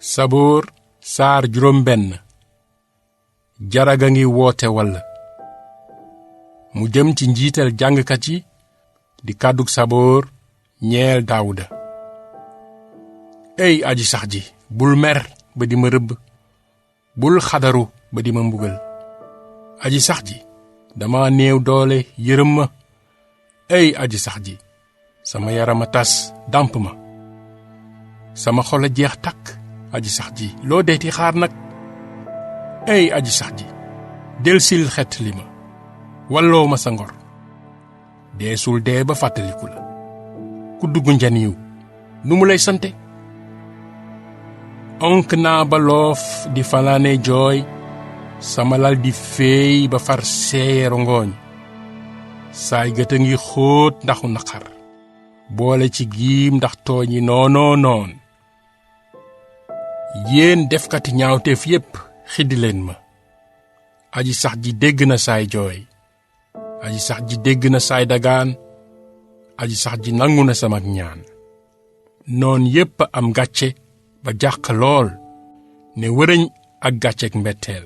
Saboor saar juróom benn. Jaraga ngi woote walla. mu jëm ci njiital jàngkat yi di kàddug Saboor ñeel Daawuda. ey aji sax ji bul mer ba di ma rëbb, bul xadaru ba di ma mbugal. aji sax ji dama néew doole, yërëm ma. ey aji sax ji sama yarama tas dàmp ma, sama xol a jeex takk. aji sax ji loo deeti xaar nag. ey aji sax ji delsil xet li ma, walloo ma sa ngor. deesul dee ba fàttaliku la, ku dugg njaniw nu mu lay sante. onk naa ba loof di fanaane jooy, sama lal di feey ba far seeyero ngooñ. saay gët a ngi xóot ndaxu naqar, boole ci giim ndax tooñi noonoo noon. yéen defkati ñaawteef yépp xiddi leen ma. aji sax ji dégg na saay jooy, aji sax ji dégg na saay dagaan, aji sax ji nangu na sama ñaan. noon yépp am gàcce ba jàq lool, ne wërëñ ak gàcceek mbetteel.